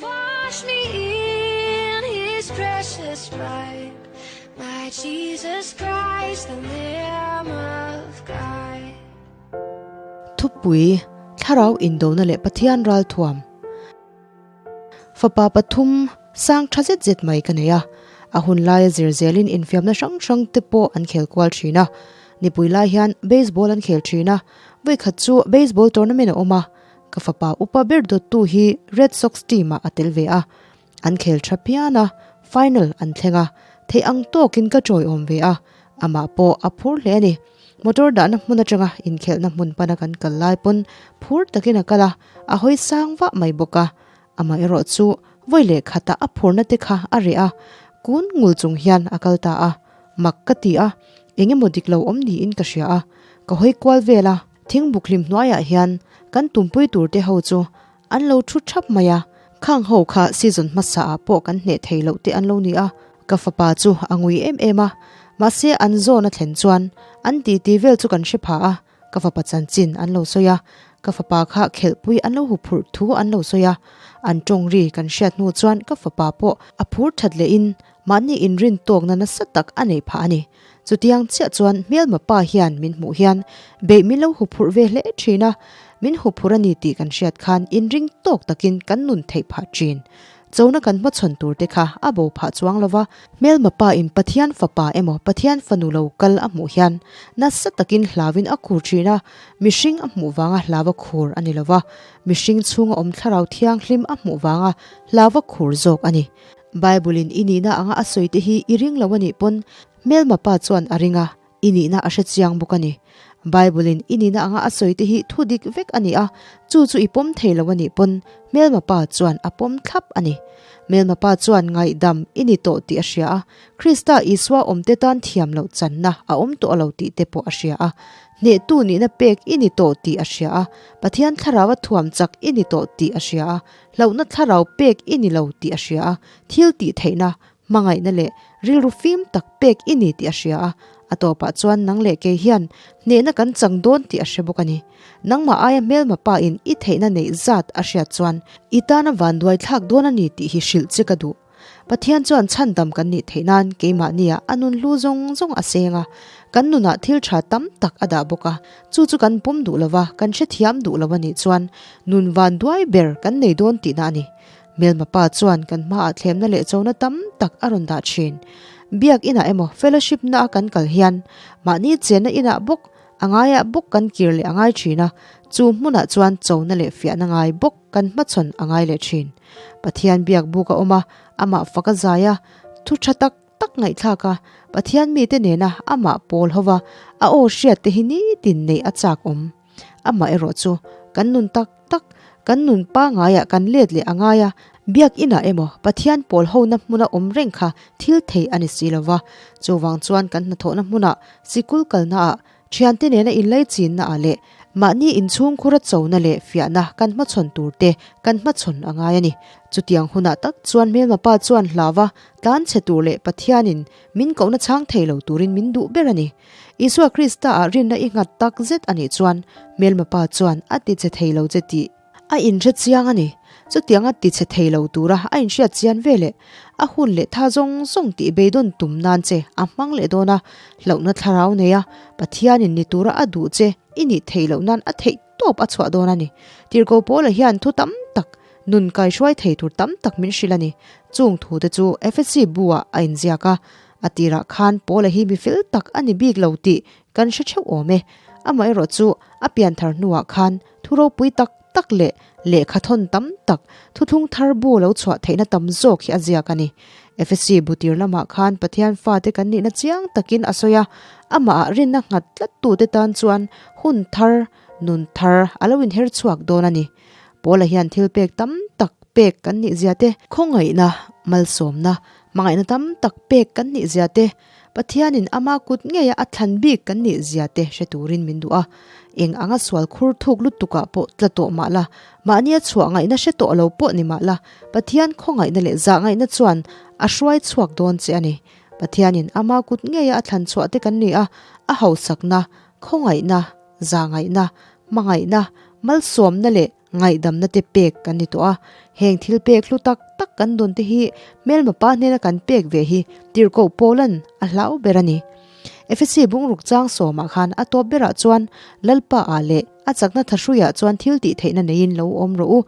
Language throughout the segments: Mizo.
Wash me in his precious blood, my Jesus Christ, the Lamb of God. Thupui, Thlarau indona leh Pathian ralthuam. Fapa pathum sang tha zet zet mai ka nei a, a hun laia zir zelin infiamna hrang hrang te pawh an khel kual thin a. Nipui lai hian baseball an khel thin a, vawikhat chu baseball tournament a awm a, Ka fapa upa ber dawttu hi Red Sox team ah a tel ve a, an khel tha phian a, final an thleng a, theih ang tawkin ka chawiawm ve a, amah pawh a phur hle a ni. Motor dahna hmun atanga inkhelhna hmun pana kan kal lai pawn phur takin a kal a, a hawi sang vah mai bawk a, amah erawh chu vawi leh khatah a phurna te kha a reh a, kun ngul chung hian a kal ta a, mak ka ti a, eng emaw dik lo awm niin ka hria a, ka hawi kual vel a. Thingbuk hlim hnuaiah hian kan tumpui tur te ho chu an lo thu thap mai a, khang ho kha season hmasa ah pawh kan hneh thei loh te an lo ni a, ka fapa chu a ngui em em a, mahse an zawn a thlen chuan an titi vel chu kan hre pha a, ka fapa chanchin an lo sawi a, ka fapa kha khelhpui an lo huphurh thu an lo sawi a, an tawng ri kan hriat hnu chuan ka fapa pawh a phur that leh in Mahni inrin tawkna nasa tak a nei phah a ni. Chutiang chiah chuan hmelma pa hian min hmuh hian beih min lo huphurh ve hle thin a, min huphurh a ni tih kan hriat khan inring tawk takin kan nun theih phah thin. Chona kan hmachhawn tur te kha a bo phah chuang lo va, hmelma pa in Pathian fapa emaw Pathian fanu lo kal a hmuh hian nasa takin hlauin a khur thin a, mihring a hmuh vanga hlau a khur a ni lo va, mihring chhunga awm thlarau thianghlim a hmuh vanga hlau a khur zawk a ni. Bible-in i nihna anga a sawi te hi i ring lo a nih pawn hmelma pa chuan a ring a, i nihna a hre chiang bawk a ni. Bible-in i nihna anga a sawi te hi thu dik vek a ni a, chu chu i pawm thei lo a nih pawn hmelma pa chuan a pawm thlap a ni. Hmelma pa chuan ngaihdam i ni tawh tih a hria a, Krista Isua awmte tan thiam loh channa a awm tawh lo tih te pawh a hria a, Hnehtu nihna pek i ni tawh tih a hria a, Pathian thlarau a thuam chak i ni tawh tih a hria a, Hlauhna thlarau pek i ni lo tih a hria a, thil tih theihna, hmangaihna leh rilru fim tak pek i ni tih a hria a, a tawpah chuan nang leh kei hian hnehna kan chang dawn tih a hre bawk a ni. Nangmah aia hmelma pa in i theihna neih zat a hriat chuan i tana vanduai thlak dawn a ni tih hi hrilh che ka duh. Pathian chuan chhandam kan nih theih nan keimahnia a nun hlu zawng zawng a seng a, kan nunah thil tha tam tak a dah bawk a, chu chu kan pawm duh lova, kan hrethiam duh lo a nih chuan nun van duai ber kan nei dawn tihna a ni. Hmelma pa chuan kan hmaah thlemna leh chona tam tak a rawn dah thin. Biak inah emaw fellowship na a kan kal hian mahni chenna inah bawk a ngaiah bawk kan kir leh a ngai thin a, chu hmunah chuan chona leh fiahna ngai bawk kan hmachhawn a ngai leh thin. Pathian biak buk a awm a, amah fak a zai a, thu tha tak tak ngaihthlak a, Pathian mite nena amah pawl ho va, a aw hriat te hi nitin neih a chak awm. Amah erawh chu kan nun tak tak, kan nun pangaiah kan let leh a ngai a, biak inah emaw Pathian pawl hona hmuna awm reng kha thil thei a ni si lo va. Chuvang chuan kan hnathawhna hmunah, sikul kalnaah, Thiante nena inlaichinnaah leh mahni inchhungkhura chona leh fiahna kan hmachhawn turte kan hmachhawn a ngai a ni. Chutiang hunah tak chuan hmelma pa chuan hlauva tlan chhe tur leh Pathianin min kohna chhang thei lo turin min duh ber a ni. Isua Kristaah rinna i nghat tak zet a nih chuan hmelma pa chuan a ti che thei lo che tih A inhre chiang a ni. Chutiang a tichhe thei lo tura a inhriat chian ve leh a hun leh tha zawng zawng tih beidawn tum nan che a hmang leh dawn a, hlauhna thlarau nei a, Pathianin ni tura a duh che i nih theih loh nan a theih tawp a chhuah dawn a ni. Tirhkoh Paula hian thu tam tak, nun kaihruai thei tur tam tak min hrilh a ni. Chung thu te chu Efesi bu-ah a inziak a, a tirah khan Paula hi mi fel tak a ni bik lo tih kan hre theuh awm e. Amaherawhchu a pianthar hnuah khan Thu ropui tak tak leh lehkha thawn tam tak, thuthlung thar bu lo chhuah theihna tam zawk hi a ziak a ni. Efesi butir lamah khan Pathian fate kan nihna chiang takin a sawi a, amahah rinna nghat tlattute tan chuan hun thar, nun thar a lo inher chhuak dawn a ni. Paula hian thil pek tam tak pek kan nih zia te, khawngaihna, malsawmna, hmangaihna tam tak pek kan nih zia te, Pathianin ama kut ngeia a thlan bik kan nih zia te hre turin min duh a. Eng anga sual khur thuk lutukah pawh tla tawh mah la, mahnia chhuah ngaihna hre tawh lo pawh ni mah la, Pathian khawngaihna leh zah ngaihna chuan a hruai chhuak dawn che a ni. Pathianin ama kut ngeia a thlan chhuah te kan ni a, a hausakna, khawngaihna, zah ngaihna, hmangaihna, malsawmna leh. Ngaihdamna te pek kan ni tawh a, heng thil pek hlu tak tak kan dawn te hi hmelma pa hnena kan pek ve hi tirhkoh Paula'n a hlau ber a ni. Efesi bungruk chang sawmah khan a tawp berah chuan Lalpa ah leh a chakna thahruiah chuan thil tih theihna neiin lo awm rawh u.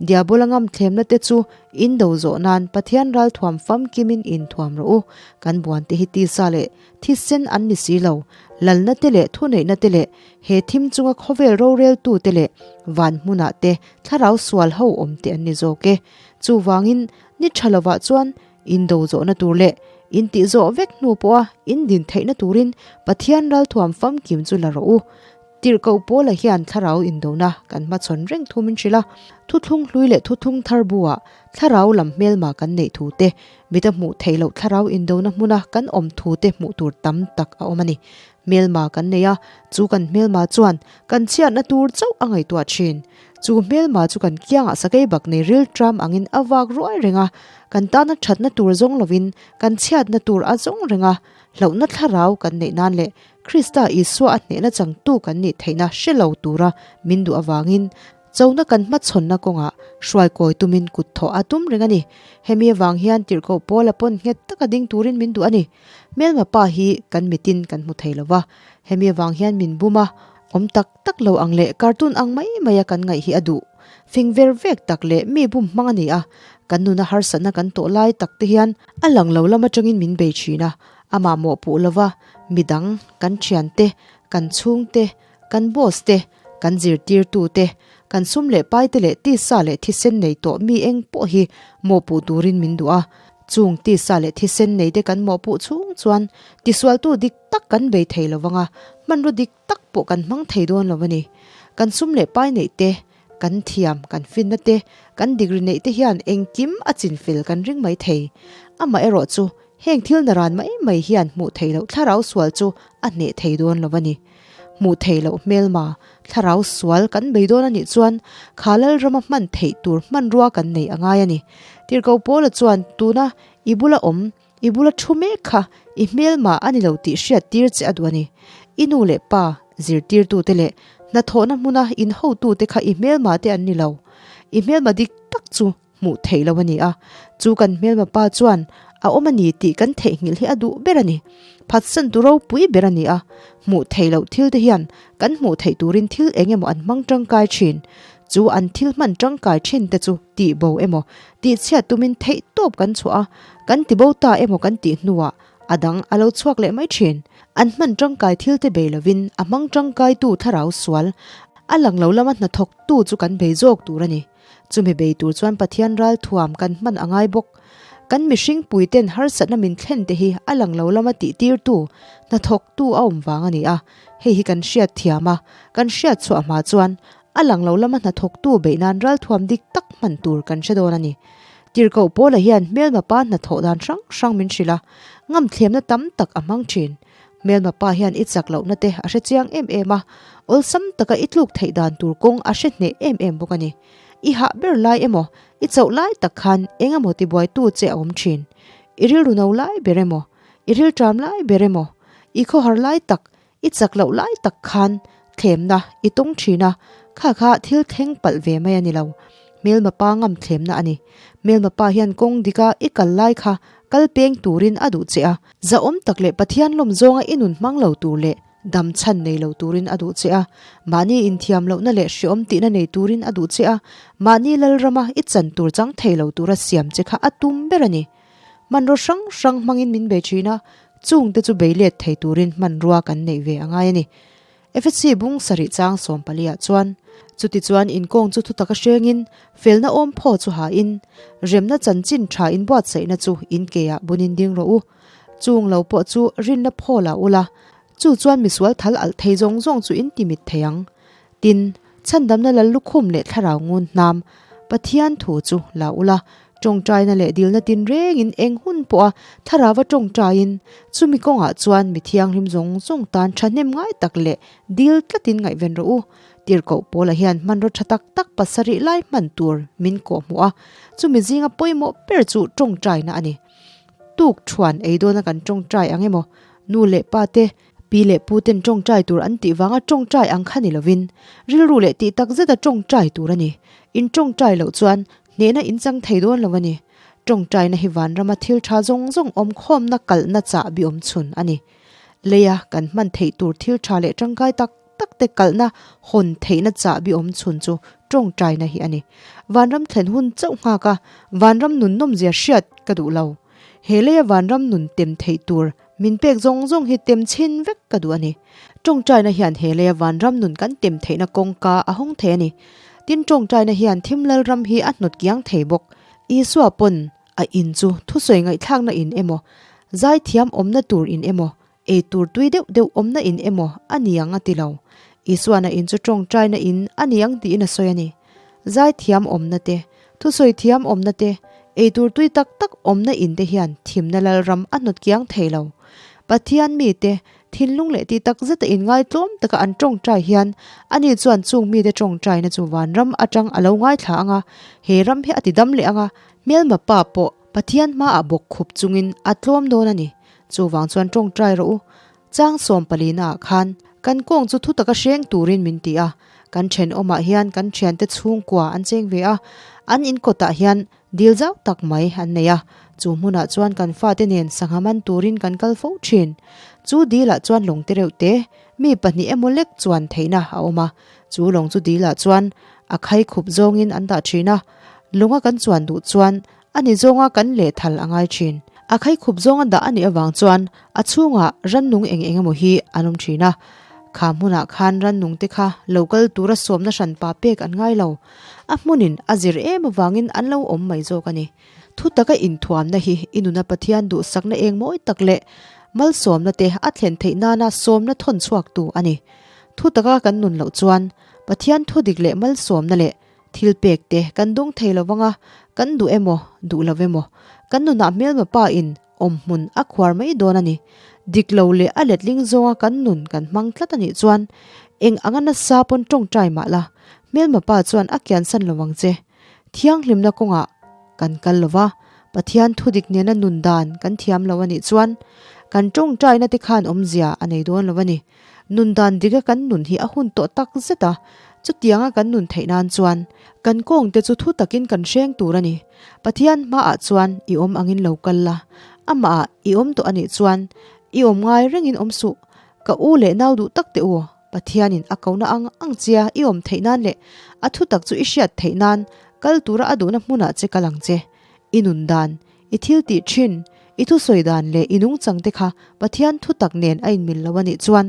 Diabola ngam thlemna te chu in do zawh nan Pathian ralthuam famkimin in thuam rawh u. Kan buan te hi tisa leh thisen an ni si lo. Lalna te leh thuneihna te leh he thim chunga khawvel roreltu te leh van hmunah te thlarau sual ho awm te an ni zawk e. Chuvangin ni tha lovah chuan In do zawhna tur leh in tih zawh vek hnu pawha in din theihna turin Pathian ralthuam famkim chu la rawh u. Tirhkoh Paula hian thlarau indona kan hmachhawn reng thu min hrilh a, thuthlung hlui leh thuthlung thar buah thlarau lam hmelma kan neih thu te, mita hmuh theih loh thlarau indona hmuna kan awm thu te hmuh tur tam tak a awm a ni. Hmelma kan nei a, chu kan hmelma chuan kan chhiatna tur chauh a ngaihtuah thin. Chu hmelma chu kan kiangah sakei bak nei ril tram angin a vak ruai reng a, kan tana thatna tur zawng lovin kan chhiatna tur a zawng reng a, hlauhna thlarau kan neih nan leh Krista Isua a hnehna changtu kan nih theihna hre lo tura min duh avangin chona kan hmachhawnna kawngah hruaikawi tumin kut thawh a tum reng a ni. Hemi avang hian tirhkoh Paula pawn nghet taka ding turin min duh a ni. Hmelma pa hi kan mitin kan hmu thei lo va, hemi avang hian min bum a, awm tak tak lo ang leh cartoon ang mai maia kan ngaih hi a duh. Fing ver vek tak leh mi bum hmang a ni a, kan nuna harsatna kan tawh lai tak te hian a lang lo lam atangin min bei thin a, amah mawhpuh lova midang, kan thiante, kan chhungte, kan boss te, kan zirtirtu te, kan sum leh pai te leh tisa leh thisen nei tawh mi eng pawh hi mawhpuh turin min duh a, chung tisa leh thisen nei te kan mawhpuh chhung chuan tisualtu dik tak kan bei thei lo vang a, hmanraw dik tak pawh kan hmang thei dawn lo a ni. Kan sum leh pai neih te, kan thiam, kan finna te, kan degree neih te hian engkim a chinfel kan ring mai thei. Amaherawh chu heng thil naran mai mai hian hmuh theih loh thlarau sual chu a hneh thei dawn lo a ni. Hmuh theih loh hmelma thlarau sual kan bei dawn a nih chuan kha Lalrama hman theih tur hmanrua kan nei a ngai a ni. Tirhkoh Paula chuan tuna i bula awm I bula thu mek kha i hmelma a ni lo tih hriat tir che a duh a ni. I nu leh pa, zirtirtute leh hnathawhna hmuna inhotute kha i hmelma te an ni lo. I hmelma dik tak chu hmuh theih lo a ni a, chu kan hmelma pa chuan a awm a ni tih kan theihnghilh hi a duh ber a ni. Phatsan tu ropui ber a ni a, hmuh theih loh thil te hian kan hmuh theih turin thil eng emaw an hmang tangkai thin. Chu an thil hman tangkai thin te chu tih bo emaw, tih chhiat tumin theih tawp kan chhuah a, kan ti bo ta emaw kan tih hnuah a dang a lo chhuak leh mai thin. An hman tangkai thil te bei lovin a hmang tangkaitu thlarau sual a lang lo lama hnathawktu chu kan bei zawk tur a ni. Chumi bei tur chuan Pathian ral thuam kan hman a ngai bawk. Kan mihring puiten harsatna min thlen te hi a lang lo lama tih tirtu, hnathawktu a awm vang a ni a, hei hi kan hriat thiam a, kan hriat chhuah hma chuan A lang lo lama hnathawktu beih nan ralthuam dik tak hman tur kan hre dawn a ni. Tirhkoh Paula hian hmelma pa hnathawh dan hrang hrang min hrilh a, ngamthlemna tam tak a hmang thin. Hmelma pa hian i chak lohna te a hre chiang em em a, awlsam taka i tluk theih dan tur kawng a hre hneh em em bawk a ni. I hah ber lai emaw, i chauh lai tak khan eng emaw tibuaitu che a awm thin. I rilru no lai ber emaw, i rilṭam lai ber emaw, i khawhar lai tak I chak loh lai tak khan thlemna i tawng thin a, kha kha thil thleng palh ve mai a ni lo. Hmelma pa ngam thlemna a ni. Hmelma pa hian kawng dika i kal lai kha kal peng turin a duh che a, zahawm tak leh Pathian lawm zawnga i nun hmang lo tur leh dam chhan nei lo turin a duh che a, mahni inthiam lohna leh hreawm tihna nei turin a duh che a, mahni lalrama i chan tur chang thei lo tura siam che kha a tum ber a ni. Hmanraw hrang hrang hmangin min bei thin a, chungte chu bei let thei turin hmanrua kan neih ve a ngai a ni. Efesi bung sarih chang sawmpaliah chuan, Chutichuan inkawng chu thutak a hrengin, felna awm phaw chu hain, remna chanchin tha inbuatsaihna chu in keah bunin ding rawh u. Chung lo pawh chu rinna phaw la ula, chu chuan misual thal alh thei zawng zawng chu in timit thei ang. Tin, chhandamna lal lukhum leh thlarau ngun hnam, Pathian thu chu la ula, tawngtaina leh dilna tinrengin eng hun pawha thlarauva tawngtaiin, chumi kawngah chuan mi thianghlim zawng zawng tan thahnem ngai tak leh dil tlatin ngaihven rawh u. Tirhkoh Paula hian hmanraw tha tak tak pasarih lai hman tur min kawhhmuh a, chumi zinga pawimawh ber chu tawngtaina a ni. Tuk thuan ei dawna kan tawngtai ang emaw, nu leh pa te, Pi leh pu ten tawngtai tur an tih vanga tawngtai ang kha ni lovin, rilru leh tih tak zeta tawngtai tur a ni. In tawngtai loh chuan hnehna in chang thei dawn lo a ni. Tawngtaina hi vanrama thil tha zawng zawng awm khawmna kalhna chahbi awm chhun a ni. Leia kan hman theih tur thil tha leh tangkai tak tak te kalhna hawn theihna chahbi awm chhun chu tawngtaina hi a ni. Vanram thlen hun chauh nghak a, vanram nun nawmzia hriat ka duh lo. He leia vanram nun tem theih tur min pek zawng zawng hi tem chhin vek ka duh a ni. Tawngtaina hian he leia vanram nun kan tem theihna kawngka a hawng thei a ni. Tin, tawngtaina hian thim lalram hi a hnawt kiang thei bawk. Isua pawn a in chu thusawi ngaihthlakna in emaw, zaithiam awmna tur in emaw, ei tur tui deuh deuh awmna in emaw a ni ang a ti lo. Isuana in chu tawngtaina in a ni ang tiin a sawi a ni. Zaithiam awmna te, thusawi thiam awmna te, ei tur tui tak tak awmna in te hian thimna lalram a hnawt kiang thei lo. Pathian mite Thinlung leh tih tak zeta inngaitlawm taka an tawngtai hian ani chuan chung mite tawngtaina chu vanram atang a lo ngaithla ang a, he ram hi a ti dam leh ang a, hmelma pa pawh Pathian hmaah bawk khup chungin a tlawm dawn a ni. Chuvang chuan tawngtai rawh u. Chang sawm palina ah khan kan kawng chu thu taka hreng turin min ti a, kan thenawmah hian kan thiante chhungkua an cheng ve a, an inkawtah hian Dil zau tak mai an nei a, chu hmunah chuan kan fate nen sangha man turin kan kal fo thin. Chu dilah chuan lawng te reuh te, mi pahnih emaw lek chuan theihna a awm a, chu lawng chu dilah chuan a khai khup zawngin an dah thin a, lawnga kan chuan duh chuan a ni zawnga kan lehthal a ngai thin. A khai khup zawnga dah a nih avang chuan a chhungah rannung eng eng emaw hi an awm thin a, kha hmunah khan rannung te kha lo kal tura sawmna hranpa pek an ngai lo. A hmunin a zir em avangin an lo awm mai zawk a ni. Thu taka inthuamna hi i nuna Pathian duhsakna eng mawi tak leh malsawmna te a thlen theih nana sawmna thawn chhuaktu a ni. Thu taka kan nun loh chuan Pathian thu dik leh malsawmna leh thil pek te kan dawng thei lo vanga kan duh emaw duh lo emaw kan nunah hmelma pa in awm hmun a khuar mai dawn a ni. Dik lo leh a letling zawnga kan nun kan hmang tlat a nih chuan eng anga nasa pawn tawngtai mah la, hmelma pa chuan a kiansan lo ang che. Thianghlimna kawngah kan kal lo va, Pathian thudik nena nun dan kan thiam lo a nih chuan kan tawngtaina te khan awmzia a nei dawn lo a ni. Nun dan dika kan nun hi a hun tawh tak zet a, chutianga kan nun theih nan chuan kan kawng te chu thu takin kan hreng tur a ni. Pathian hmaah chuan i awm angin lo kal la, amahah i awm tawh a nih chuan i awm ngai rengin awm suh. Ka u leh nau duh tak teh u, Pathianin a kohna ang ang chia i awm theih nan leh a thu tak chu i hriat theih nan kal tura a duhna hmunah che kal ang che. I nun dan, i thil tih thin, i thusawi dan leh i nungchang te kha Pathian thu tak nen a inmil lo a nih chuan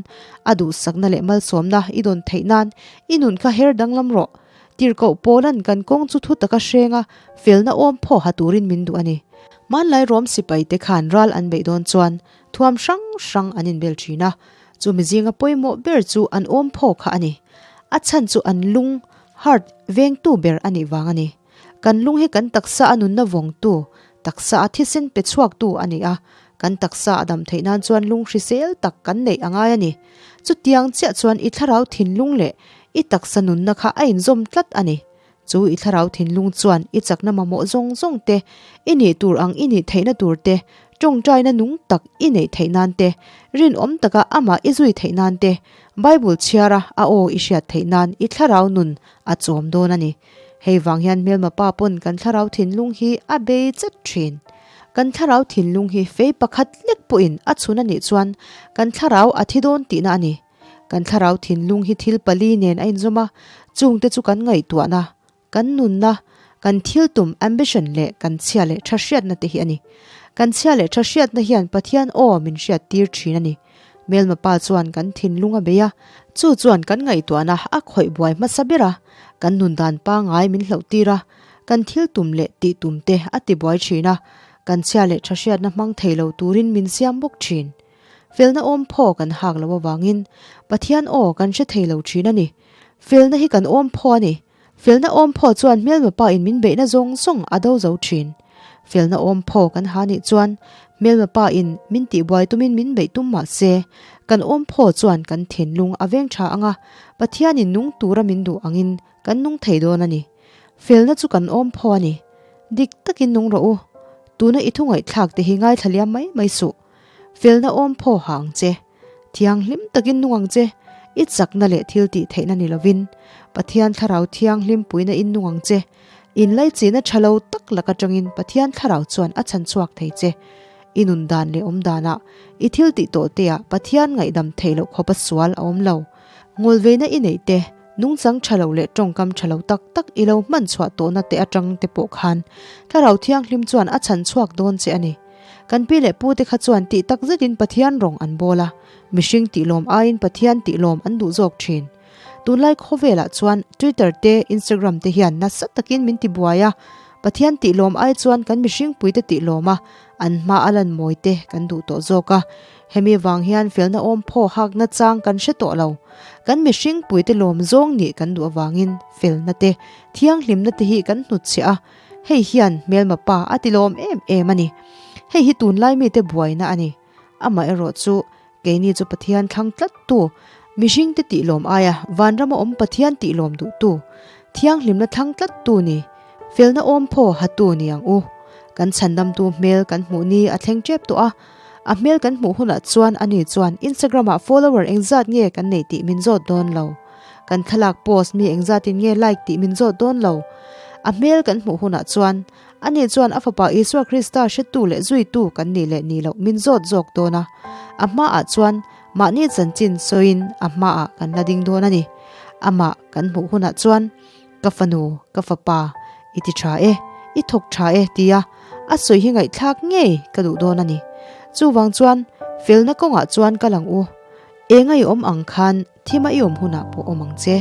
a duhsakna leh malsawmna i dawn theih nan i nun kha her danglam rawh. Tirhkoh Paulan kan kawng chu thu taka hrenga felna awm phaw ha turin min duh a ni. Hmanlai Rom sipaite khan ral an beih dawn chuan thuam hrang hrang an inbel thin a, chumi zinga pawimawh ber chu an awm phaw kha a ni. A chhan chu an lung, heart, vengtu ber a nih vang a ni. Kan lung hi kan taksa a nunna vawngtu, taksa a thisen pe chhuaktu a ni a, kan taksa a dam theih nan chuan lung hrisel tak kan neih a ngai a ni. Chutiang chiah chuan i thlarau thinlung leh i taksa nunna kha a inzawm tlat a ni. Chu i thlarau thinlung chuan i chakna mamawh zawng zawng te, i nih tur ang i nih theihna tur te, tawngtaina nung tak i neih theih nan te, rinawm taka amah i zui theih nan te, Bible chhiara a aw i hriat theih nan i thlarau nun a chawm dawn a ni. Hei vang hian hmelma pa pawn kan thlarau thinlung hi a bei chat thin. Kan thlarau thinlung hi fei pakhat lek pawhin a chhun a nih chuan kan thlarau a thi dawn tihna a ni. Kan thlarau thinlung hi thil pali nen a inzawm a, chungte chu kan ngaihtuahna, kan nunna, kan thil tum, ambition, leh kan chhia leh tha hriatna te hi a ni. Kan chhia leh tha hriatna hian Pathian aw min hriattir thin a ni. Hmelma pa chuan kan thinlung a bei a, chu chuan kan ngaihtuahna a khawih buai hmasa ber a, kan nun dan pangngai min hlauh tir a, kan thil tum leh tih tum te a ti buai thin a, kan chhia leh tha hriatna hmang thei lo turin min siam bawk thin. Felna awm phaw kan hak loh avangin Pathian aw kan hre thei lo thin a ni. Felna hi kan awm phaw a ni. Felna awm phaw chuan hmelma pa in min beihna zawng zawng a do zo thin. Felna awm phaw kan ha nih chuan hmelma pa in min tihbuai tumin min beih tum mah se, kan awm phaw chuan kan thinlung a veng tha ang a, Pathianin nung tura min duh angin kan nung thei dawn a ni. Felna chu kan awm phaw a ni. Dik takin nung rawh u. Tuna i thu ngaihthlak te hi ngaithla liam mai mai suh. Felna awm phaw ha ang che. Thianghlim takin nung ang che, i chakna leh thil tih theihna ni lovin, Pathian Thlarau Thianghlim puina in nung ang che. Inlaichihna tha lo tak lak atangin Pathian Thlarau chuan a chhan chhuak thei che. I nun dan leh awm danah, i thil tih tawh teah Pathian ngaihdam theih loh khawpa sual a awm lo. Ngawlveina i neih te, nungchang tha lo leh tawngkam tha lo tak tak i lo hman chhuah tawhna te atang te pawh khan Thlarau Thianghlim chuan a chhan chhuak dawn che a ni. Kan pi leh pu te kha chuan tih tak zetin Pathian rawng an bawl a, mihring tih lawm aiin Pathian tih lawm an duh zawk thin. Tunlai khawvelah chuan Twitter te, Instagram te hian nasa takin min ti buai a, Pathian tih lawm ai chuan kan mihring puite tih lawm a, an hma a lan mawi te kan duh tawh zawk a. Hemi vang hian felna awm phaw hakna chang kan hre tawh lo. Kan mihring puite lawm zawng nih kan duh avangin felna te, thianghlimna te hi kan hnutchhiah a, hei hian hmelma pa a ti lawm em em a ni. Hei hi tunlai mite buaina a ni. Amaherawhchu Keini chu Pathian thlang tlattu, mihringte tih lawm aia vanrama awm Pathian tih lawm duhtu, thianghlimna thlang tlattu ni, felna awm phaw hatu ni ang u. Kan chhandamtu hmel kan hmuh ni a thleng tep tawh a, a hmel kan hmuh hunah chuan ani chuan Instagram ah follower engzat nge kan neih tih min zawt dawn lo. Kan thlalak post mi engzatin nge like tih min zawt dawn lo. A hmel kan hmuh hunah chuan Ani chuan a Fapa Isua Krista hretu leh zuitu kan nih leh nih loh min zawt zawk dawn a. A hmaah chuan mahni chanchin sawiin a hmaah kan la ding dawn a ni. Amah kan hmuh hunah chuan, Ka fanu, ka fapa, i ti tha e, i thawk tha e tia a sawi hi ngaihthlak ngei ka duh dawn a ni. Chuvang chuan felna kawngah chuan ka lang u. Enga i awm ang khan thima i awm hunah pawh awm ang che.